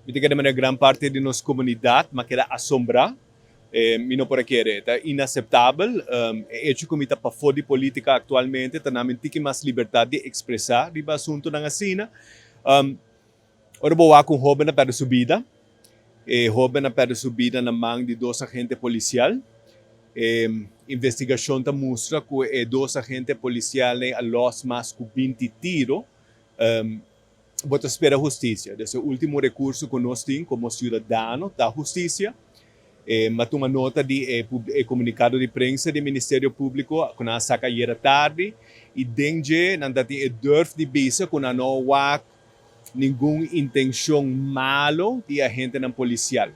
Mi ta kere manera gran parti di nos komunidat m'a keda asombrá. Mi no por a kere. Ta inaseptabel. E echo ku mi ta pafó di polítika aktualmente ta na mi un tiki mas libertat di ekspresá riba asuntunan asina. Ora bo wak un hóben a pèrdè su bida, e hóben a pèrdè su bida na man di dos agente polisial. E investigashon ta mustra ku e dos agente polisialnan a lòs mas ku 20 tiro. Bo ta spera hustisia. Des e ultimo rekurso ku nos tin komo siudadano ta hustisia. E a tuma nota di e e komunikado di prensa di Ministerio Públiko ku nan a saka ayera tardi i den dje nan ta tin e durf di bisa ku nan no wak ningun intenshon malo di agentenan polisial.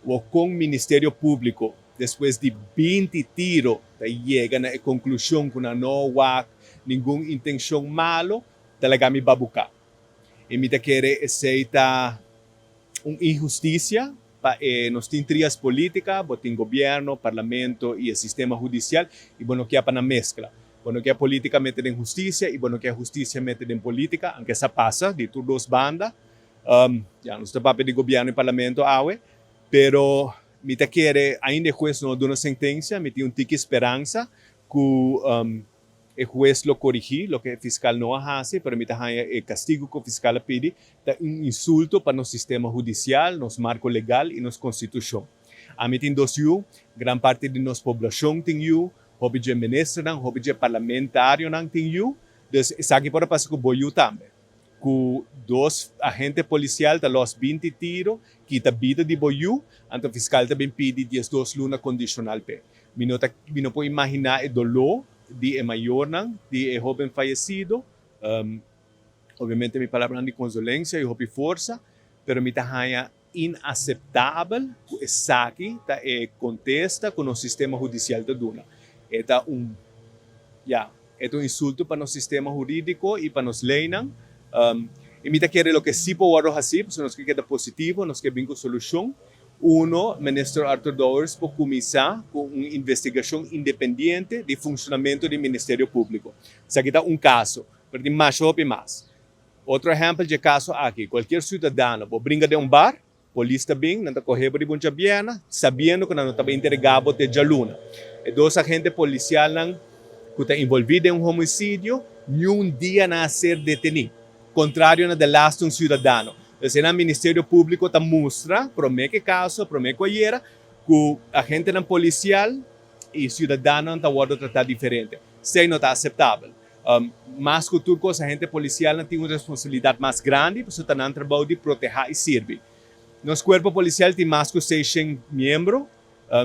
Wou kon Ministerio Públiko despues di 20 tiro ta yega na e konklushon ku nan no wak ningun intenshon malo ta laga mi babuká. I mi ta kere esei ta un inhustisia pa e nos tin trias polítika, bo tin gobièrnu, parlamento i e sistema hudisial i bo no kia pa nan meskla. Bo no kia polítika mete den hustisia i bo no kia hustisia mete den polítika, anke sa pasa di tur dos banda. Ya nos ta papia di gobièrnu i parlamento awe, pero mi ta kere ainda e hues no a duna sentensia, mi tin un tiki speransa ku E hues lo korigí loke e fiskal no a hasi, pero mi ta haña e kastigu ku fiskal a pidi ta un insulto pa nos sistema hudisial, nos marko legal i nos konstitushon. Ami tin dos yu, gran parti di nos poblashon tin yu, hopi dje ministernan, hopi dje parlamentarionan tin yu, dus esaki por a pasa ku bo yu tambe. Ku dos agente polisial ta lòs 20 tiro, kita bida di bo yu, anto fiskal ta bin pidi 12 luna kondishonal p'e. Mi no ta, mi no por imaginá e doló di e mayornan di e hoben fayesido. Obviamente mi palabranan di kondolensia i hopi forsa, pero mi ta haña inaseptabel ku esaki ta e kontesta ku nos sistema hudisial ta duna. E ta un, ya, e ta un insulto pa nos sistema hurídiko i pa nos leinan. I mi ta kere loke sí por wòrdu hasí, pasobra nos ke keda positivo, nos ke bin ku solushon. Uno, Minister Arthur Dowers por cuminsa cu un investigacion independiente di funcionamento di Ministerio Publico. Esaki ta un caso, pero tin masha hopi mas. Otro ehempel dje caso aki, cualkier ciudadano por bringa den un bar, polis ta bin, nan ta coge bo riba un djabièrna, sabiendo cu nan no ta bay entrega bo te djaluna. E dos agente policialnan cu ta envolvi den un homicidio, niun dia nan a ser deteni. Contrario na delaste un ciudadano. Esei nan Ministerio Publico ta mustra prome ku e kaso, prome ku ayera, ku agentenan polisial i siudadanonan ta wòrdu tratá diferente. Esei no ta aseptabel. Mas ku tur kos agente polisialnan tin un responsabilidat mas grandi pasobra ta nan trabou di protehá i sirbi. Nos kuerpo polisial tin mas ku 600 miembro.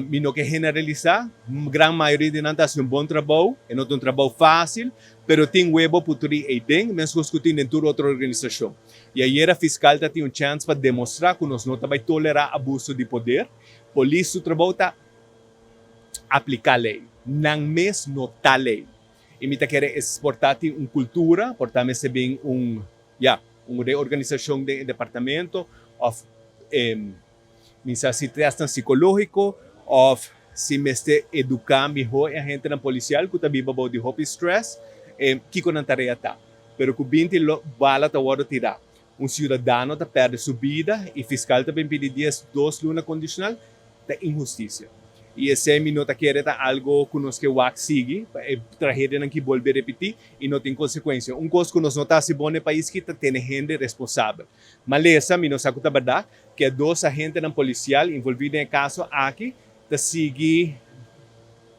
Mi no ke generalisá, gran mayoria di nan ta hasi un bon trabou, e no ta un trabou fásil, pero tin webo putrí eiden, meskos ku tin den tur otro organisashon. I ayera fiskal ta tin un chèns pa demostrá ku nos no ta bai tolerá abuso di poder. Polis su trabou ta apliká lei, nan mes no ta lei. I mi ta kere es por ta tin un kultura, por ta mester bin un, ya, un reorganisashon den e departamento òf e. Mi sa si testnan psicológico of si mester educa miho e agentenan policial cu ta biba bou di hopi stress, e kico nan tarea ta. Pero cu 20 bala ta wordo tira, un ciudadano ta perde su bida y fiscal ta bin pidi 12 luna condicional, ta inhusticia. Y esey mi no ta kere ta algo cu nos ke wak sigui pa e tragedianan ki bolbe repiti y no tin consecuencia. Un cos cu nos no ta haci bon na e pais ki ta tene hende responsabel. Malesa, mi no sa ku ta bèrdat, ku e dos agentenan polisial involví den e kaso aki ta sigui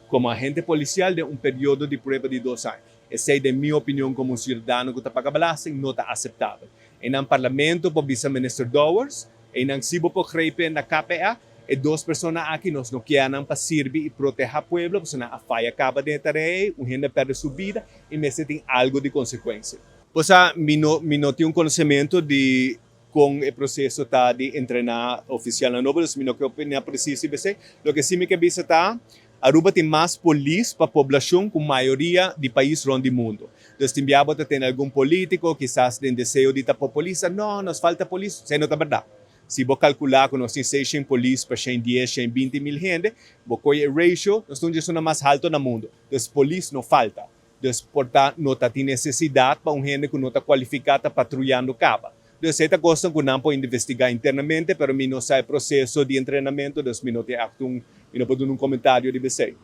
komo agente polisial den un periodo di prueba di 2 aña. Esei den mi opinion komo un siudadano ku ta paga belasting no ta aseptabel. Einan Parlamento por bisa Minister Dowers, einan si bo por grepe na KPA, e dos persona aki nos no kier nan pa sirbi i protehá pueblo pasobra nan a faya kaba den e tarea ei, un hende a pèrdè su bida i mester tin algu di konsekuensia. Bo sa, mi no mi no tin un konosementu di kon e proseso ta di entrená ofisialnan nobo, dus mi no ke opiná presis riba esei. Loke sí mi ke bisa ta, Aruba tin mas polis pa poblashon ku mayoria di pais rònt di mundu. Dus tin bia bo ta tene algun polítiko, kisas den deseo di ta populista, no, nos falta polis. Esei no ta bèrdat. Si bo kalkulá ku nos tin 600 polis pa 110, 120 mil hende, bo kohe e ratio, nos ta un di esunnan mas haltu na mundu. Dus polis no falta. Dus por ta no ta tin nesesidat pa un hende ku no ta kualifiká ta patruyando kaba. Dus esey ta cosnan cu nan por investiga internamente, pero mi no sa e proceso di entrenamento, dus mi no tin echt un, mi no por duna un comentario riba esey.